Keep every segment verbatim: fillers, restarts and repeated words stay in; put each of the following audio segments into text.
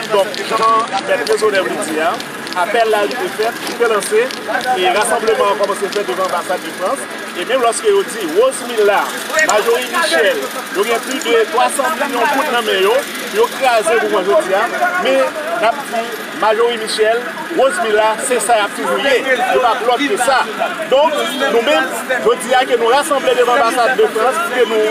Donk, jan Mèt Rezonèv li di a, apèl la li te fèt, li te lanse, e rasanbleman an kòmanse fèt devan anbasad de Frans. E menm lòske yo di Rosemilla, Marjorie Michel, yo gen plis de twa san milyon goud nan men yo, pou yo kraze mouvman jodi a, men n ap di Marjorie Michel, Rosemilla, se sa y ap toujou ye. Yo pa lòt ke sa. Donk, nou menm, jodi a ke nou rasanble devan anbasad de Frans, ke nou,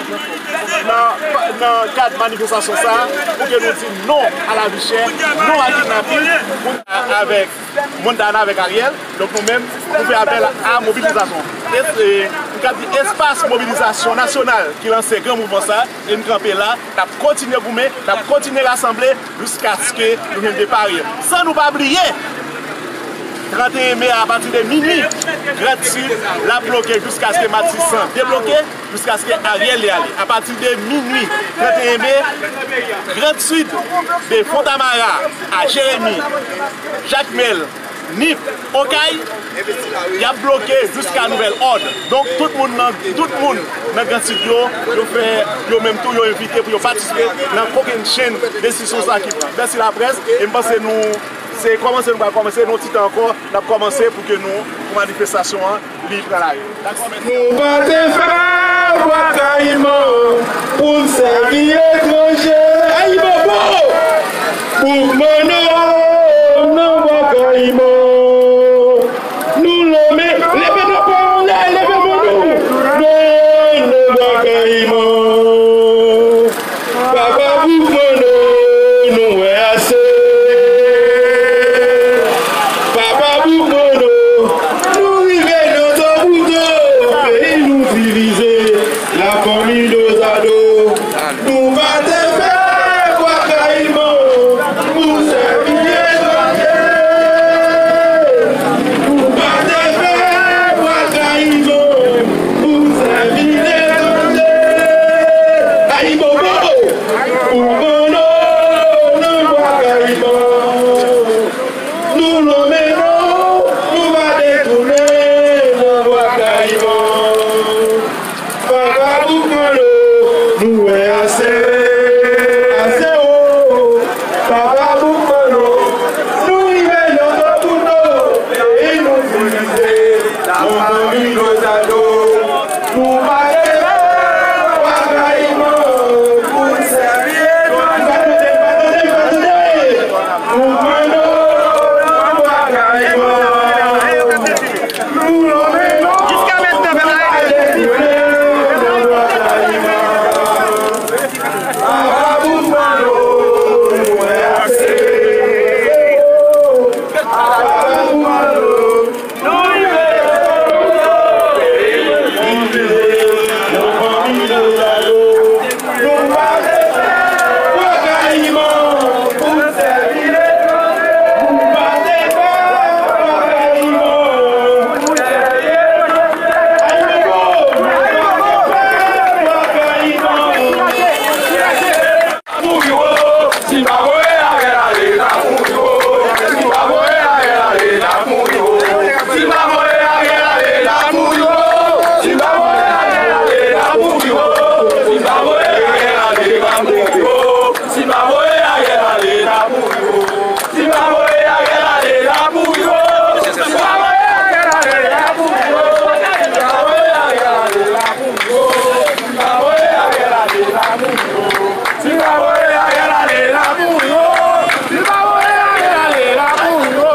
nan, nan kad manifestasyon sa a, pou ke nou di non a lavi chè, non a kidnapin, pou, avèk Montana, avèk Ariel. Donk, nou menm, nou fè apèl a mobilizasyon. Es-, e, nou ka di espas mobilizasyon nasyonal ki lanse gran mouvman sa a, e n kanpe la, n ap kontinye goumen, n ap kontinye rasanble, jiskaske nou jwenn de pari. San nou pa bliye, trannteyen me a, apati de minui, Grand Sud la bloke jiskaske Matisan debloke, jiskaske Ariel li ale. Apati de minui, trannteyen me, Grand Sud, de Fontamara a Jeremi, Jakmèl, Nip, Okay, y ap bloke jiska nouvèl òd. Donk, tout moun nan, tout moun nan Grand Sud yo, yo fè, yo menm tou, yo envite pou yo patisipe nan kokennchenn desizyon sa ki pran. Mèsi laprès, e m panse nou, se kòmanse nou pral kòmanse, nan yon ti tan ankò, n ap kòmanse pou ke nou, pou manifestasyon an, li pran lari. Nou pa te fè vwa Kayiman pou n sèvi etranje. Ayibobo! Bouk Manno nan vwa Kayiman. Nou lonmen, leve drapo anlè, leve drapo nou. Non, nan vwa Kayiman. Papa Bouk Manno, nou wè ase. Papa Bouk Manno, nou rive nan to pou to. Peyi nou divize, lafanmi dozado. Nou pa te fè vwa Kayiman pou sèvi etranje. Nou pa te fè vwa Kayiman pou sèvi etranje. Ayibobo! Pou Manno nan vwa Kayiman. Nou lonmen non, nou pa detounen nan vwa Kayiman. Papa Bouk Manno, nou wè ase, ase o. Papa Bouk Manno, nou rive nan to pou to. Peyi nou divize, lafanmi dozado. Nou pa te fè vwa Kayiman pou n sèvi etranje. Nou pa te fè vwa Kayiman. Nou lonmen non. Jiska mentnan, pèp la rete. Papa Bouk Manno, nou wè ase. Papa Bouk Manno. Mouri wo, si pa voye Ariel ale, n ap mouri wo. Si pa voye Ariel ale, n ap mouri wo. Si pa voye Ariel ale, n ap mouri wo. Si pa voye Ariel ale, n ap mouri wo. Si pa voye Ariel ale, n ap mouri wo. Si pa voye Ariel ale, n ap mouri wo. Si pa voye Ariel ale, n ap mouri wo. Si pa voye Ariel ale, n ap mouri wo. Si pa voye Ariel ale, n ap mouri wo. Si pa voye Ariel ale, n ap mouri wo. Si pa voye Ariel ale, n ap mouri wo.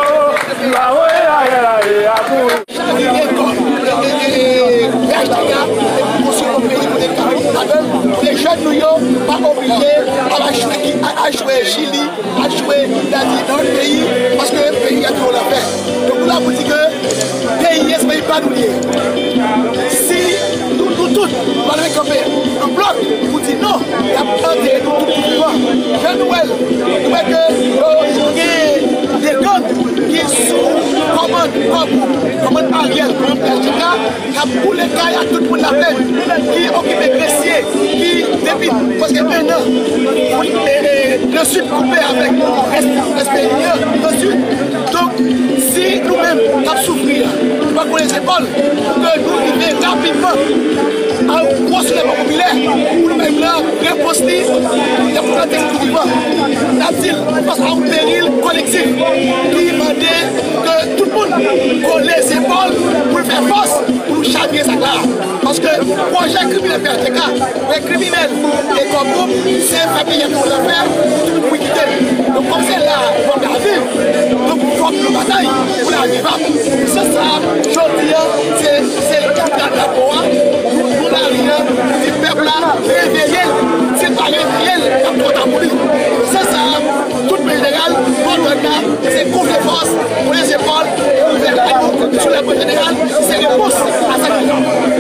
Si pa voye Ariel ale, n ap mouri wo. Chak vye kòb, e, e, e, P H T K, e pou konstwi yon peyi kote k ap stab, kote jèn nou yo pa oblije al achte, al, al jwe Chili, al jwe Etazini, nan lòt peyi, paske peyi a toujou nan fè. Donk, nou la pou di ke peyi a se peyi pa nou li ye. Si nou, nou tout, nou pa leve kanpe an blòk pou di non, y ap antere nou tout, tout vivan. Jan nou wè l, nou wè ke yo, yo gen de gang ki sou kòmand kò gwoup. Ariel, P H T K, k ap boule kay ak tout moun Laplèn, ki okipe gresye, ki depi prèske enn an, e, e, le Sud koupe avèk rès, rès peyi a, le Sud. Donk, si nou menm k ap soufri a, nou pa kole zepòl pou ke nou rive rapidman a yon gwo soulèvman popilè pou nou bay blan repons li, y ap plante tou vivan. N ap di l fas a yon peril kolektif ki mande ke tout moun kole zepòl pou n fè fòs pou nou chavire sa k la. Paske pwojè kriminèl P H T K, pwojè kriminèl e kò gwoup, se fè peyi a tounen lanfè pou tout moun kite l. Donk, kòm se la nou ap viv, donk fòk nou batay pou lavi pa nou. Se sa, jodi a, se, se tout la drapo a, nou, nou lari a, di pèp la, reveye l. Si l pa reveye l, l ap twò ta pou li. Se sa, tout men jeneral, mò dwèt la, se koute fòs, kole zepòl, pou fè la nou, sou la jeneral, se repons a sa ki la.